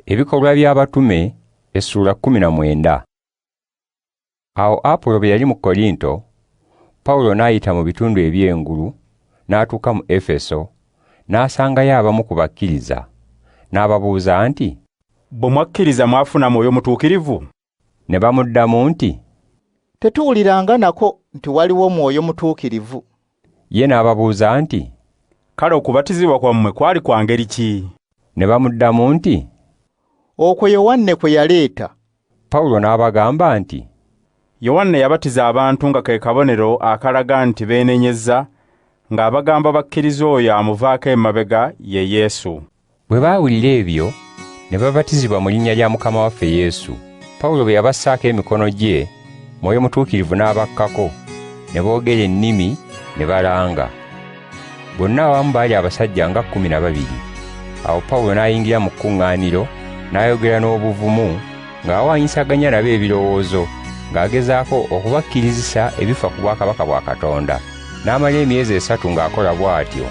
Ebikolwa by'Abatume essuula 19. Awo Apolo bwe yali mu Korinto, Pawulo n'ayita mu bitundu eby'engulu, n'atuuka mu Efeso, n'asangayo abamu ku bakkiriza, n'ababuuza nti, "Bwe mwakkiriza mwafuna Mwoyo Mutuukirivu?" Ne bamuddamu nti, "Tetuwuliranga nako nti waliwo Mwoyo Mutuukirivu." Ye n'ababuuza nti, "Kale okubatizibwa kwammwe kwali kwa ngeri ki?" Ne bamuddamu nti, "Okwo Yowanne kwe yaleeta." Pawulo n'abagamba nti, "Yowanne yabatiza abantu nga ke kabonero akalaga nti beenenyezza, ng'abagamba bakkirize oyo amuvaako emabega ye Yesu." Bwe baawulira ebyo, ne babatizibwa mu linnya lya Mukama waffe Yesu. Pawulo bwe yabassaako emikono gye, Mwoyo Mutuukirivu n'abakkako, ne boogera ennimi ne balanga. Bonna awamu baali abasajja nga 12. Awo Pawulo n'ayingira mu kkuŋŋaaniro, n'ayogera n'obuvumu, ng'awaanyisaganya nabo ebirowoozo, ng'agezaako okubakkirizisa ebifa ku bwakabaka bwa Katonda. N'amala emyezi 3 ng'akola bw'atyo.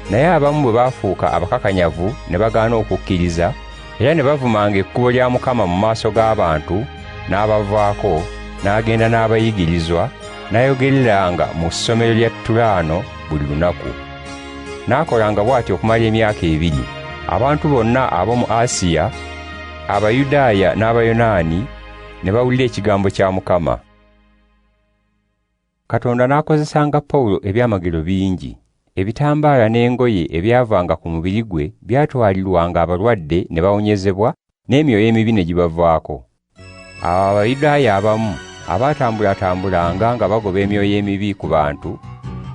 Naye abamu bwe baafuuka abakakanyavu ne bagaana okukkiriza, era ne bavumanga ekkubo lya Mukama mu maaso g'abantu, n'abavaako, n'agenda n'abayigirizwa, n'ayogereranga mu ssomero lya Tulaano buli lunaku. N'akolanga bw'atyo okumala emyaka 2. Abantu bonna ab'omu Asiya, Abayudaaya n'Abayonaani, ne bawulira ekigambo kya Mukama. Katonda n'akozesanga Pawulo ebyamagero bingi. Ebitambaala n'engoye ebyavanga ku mubiri gwe byatwalirwanga abalwadde ne bawonyezebwa, n'emyoyo emibi ne gibavaako. Awo Abayudaaya abamu abatambulatambulanga nga bagoba emyoyo emibi ku bantu,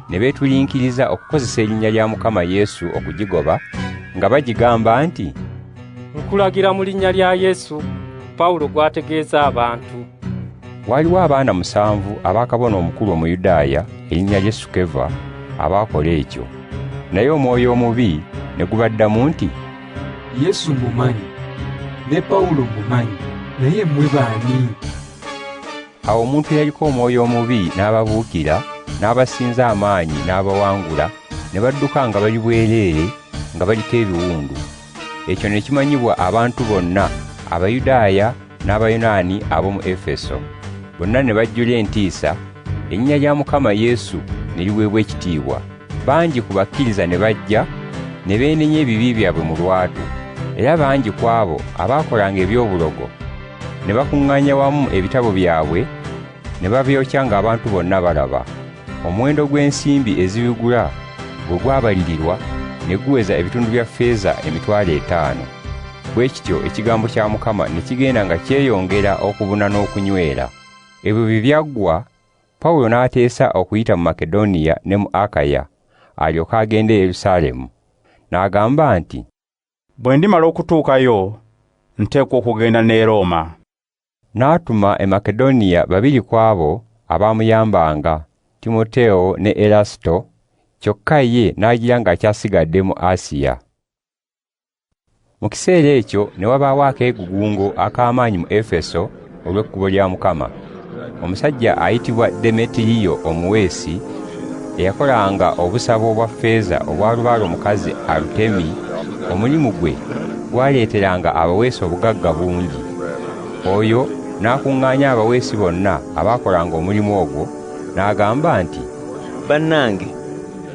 ne beetulinkiriza okukozesa erinnya lya Mukama Yesu okugigoba, nga bagigamba nti, "Nkulagira mu linnya lya Yesu, Pawulo gw'ategeeza abantu." Waaliwo abaana 7 aba kabona omukulu Omuyudaaya erinnya lye Sukeva abaakola ekyo. Naye omwoyo omubi ne gubaddamu nti, "Yesu mmumanyi, ne Pawulo mmumanyi, naye mmwe baani?" Awo omuntu eyaliko omwoyo omubi n'ababuukira, n'abasinza amaanyi n'abawangula, ne badduka nga bali bwereere, nga baliko ebiwundu. Ekyo ne kimanyibwa abantu bonna, Abayudaaya n'Abayonaani ab'omu Efeso. Bonna ne bajjula entiisa, erinnya lya Mukama Yesu ne liweebwa ekitiibwa. Bangi ku bakkiriza ne bajja, ne beenenya ebibi byabwe mu lwatu. Era bangi ku abo abaakolanga eby'obulogo ne bakuŋŋaanya wamu ebitabo byabwe, ne babyokya ng'abantu bonna balaba. Omuwendo gw'ensimbi ezibigula bwe gwabalirirwa, ne guweza ebitundu bya ffeeza 500,000. Bwe kityo ekigambo kya Mukama ne kigenda nga kyeyongera okubuna n'okunywera. Ebyo bwe byaggwa, Pawulo n'ateesa okuyita mu Makedoniya ne mu Akaya, alyoke agende e Yerusaalemu. N'agamba nti, "Bwe ndimala okutuukayo, nteekwa okugenda n'e Rooma." N'atuma e Makedoniya 2 ku abo abaamuyambanga, Timoteewo ne Erasito, kyokka ye n'agira ng'akyasigadde mu Asiya. Mu kiseera ekyo ne wabaawo akeegugungo ak'amaanyi mu Efeso olw'ekkubo lya Mukama. Omusajja ayitibwa Demetiriyo omuweesi, eyakolanga obusabo obwa ffeeza obwa lubaale omukazi Arutemi, omulimu gwe gwaleeteranga abaweesi obugagga bungi. Oyo n'akuŋŋaanya abaweesi bonna abaakolanga omulimu ogwo, n'agamba nti, "Bannange,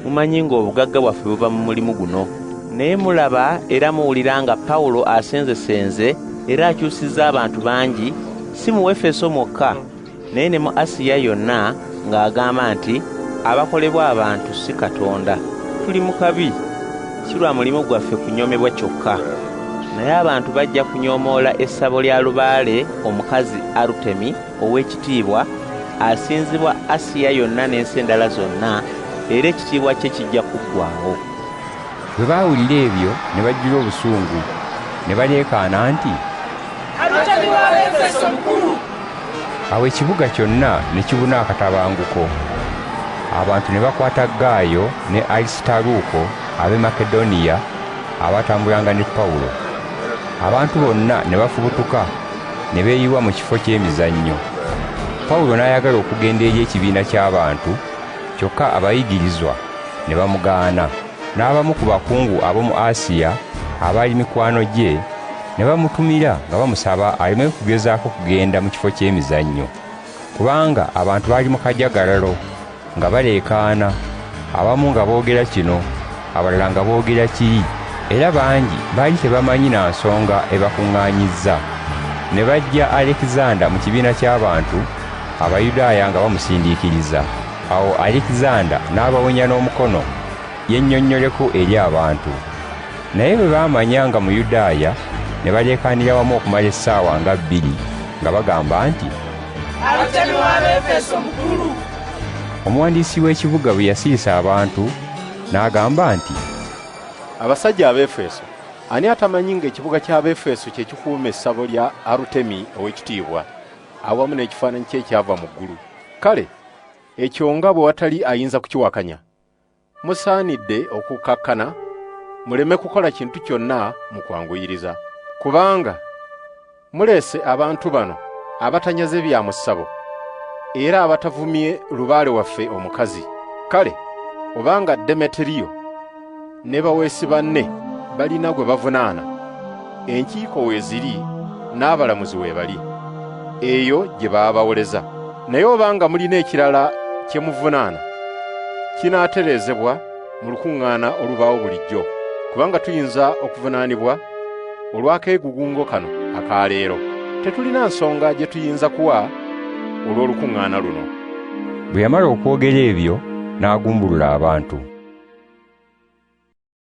mumanyi ng'obugagga bwaffe buva mu mulimu guno. Naye mulaba era muwulira nga Pawulo asenzesenze era akyusizza abantu bangi, si mu Efeso mwokka, naye ne mu Asiya yonna, ng'agamba nti abakolebwa abantu si Katonda. Tuli mu kabi, si lwa mulimu gwaffe kunyoomebwa kyokka, naye abantu bajja kunyoomoola essabo lya lubaale omukazi Arutemi ow'ekitiibwa, asinzibwa Asiya yonna n'ensi endala zonna, era ekitiibwa kye kijja kuggwaawo." Bwe baawulira ebyo ne bajjula obusungu, ne baleekaana nti, "Arutemi w'Abaefeso mukulu!" Awo ekibuga kyonna ne kibuna akatabanguko. Abantu ne bakwata Gaayo ne Alisitaluuko ab'e Makedoniya abatambulanga ne Pawulo. Abantu bonna ne bafubutuka ne beeyiwa mu kifo ky'emizannyo. Pawulo n'ayagala okugenda eri ekibiina ky'abantu, kyokka abayigirizwa ne bamugaana. N'abamu ku bakungu ab'omu Asiya abaali mikwano gye Ne bamutumira nga bamusaba aleme kugezaako kugenda mu kifo ky'emizannyo, kubanga abantu baali mu kajagalalo nga baleekaana, abamu nga boogera kino, abalala nga boogera kiri, era bangi baali tebamanyi na nsonga ebakuŋŋaanyizza. Ne bajja Alekizanda mu kibiina ky'abantu, Abayudaaya nga bamusindiikiriza. Awo Alekizanda n'abawonya n'omukono, yennyonnyoleko eri abantu. Naye bwe baamanya nga Muyudaaya, ne baleekaanira wamu okumala essaawa nga bbiri nga bagamba nti, Arutemi w'Abaefeso mukulu! Omuwandiisi w'ekibuga bwe yasirisa abantu, n'agamba nti, Abasajja ab'Efeso, ani atamanyi ng'ekibuga ky'Abaefeso kye kikuuma essabo lya Arutemi ow'ekitiibwa, awamu n'ekifaananyi kye ekyava mu ggulu? Kale ekyo nga bwe watali ayinza kukiwakanya, musaanidde okukakkana muleme kukola kintu kyonna mu kwanguyiriza. Kubanga muleese abantu bano abatanyaze bya mu ssabo, era abatavumye lubaale waffe omukazi. Kale obanga Demeteriyo ne baweesi banne balina gwe bavunaana, enkiiko weeziri n'abalamuzi we bali, eyo gye baabawoleza. Naye obanga mulina ekirala kye muvunaana, kinaatereezebwa mu lukuŋŋaana olubaawo bulijjo, kubanga tuyinza okuvunaanibwa olw'akeegugungo kano aka leero. Tetulina nsonga gye tuyinza kuwa olw'olukuŋŋaana luno. Bwe yamala okwogera ebyo, n'agumbulula abantu.